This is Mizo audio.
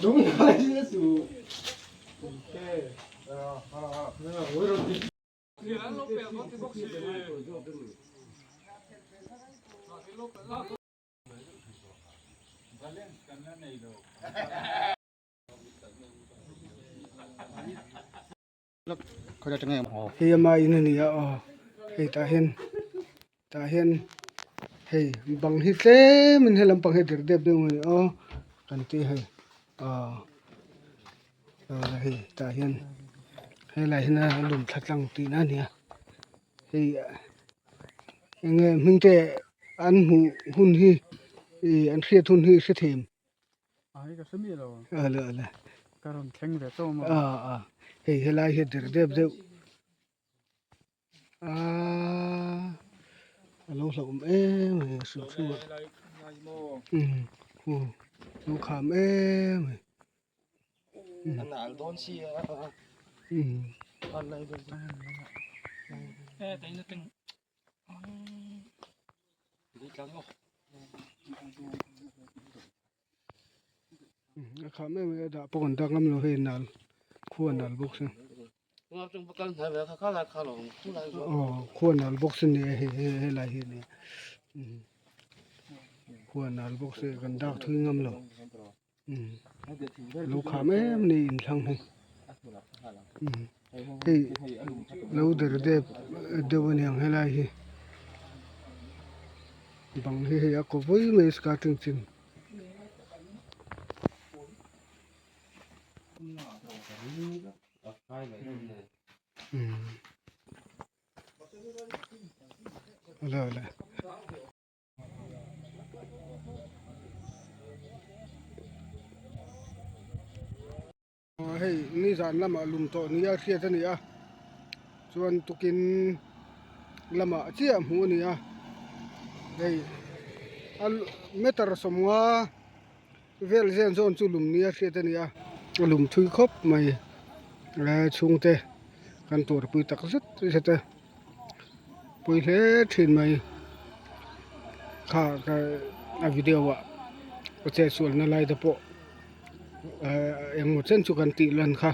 Hei ama in a ni a aw hei tah hian tah hian hei bang hi tlem in he lampang hi a der deuh deuh a ni aw kan tih hei aw hei tah hian helai hian a lum thla tlang tihna a ni a hei eng nge hming te an hmuh hun hi ih an hriat hun hi hre thei em. Ale ale a a hei helai hi a der deuh deuh aaa a lo hlauhawm em mai a hrim hrim a umm lo kham em mai A kham em em a dah pawh kan dak ngam lo hei nal khua nal bawk se aw khua nal bawk se nia hei hei helai hi nia khua nal bawk se kan dak thui ngam lo lo kham em a ni inthlang hi hei lo der dep deuh a niang helai hi bang hi hei a kaw vawi mai skirting chin. Hei nizan lamah lum tawh nia hriat a ni a chuan tukin lamah chiah hmuh a ni a hei a meter sawmnga vel zen zawn chu lum nia hriat a ni a a lum thui khawp mai chhungte kan tuarpui tak zet zet a pui hle thin mai kha a video ah a chetsualna lai te pawh. Ehh engmaw chen chu kan tih lan kha.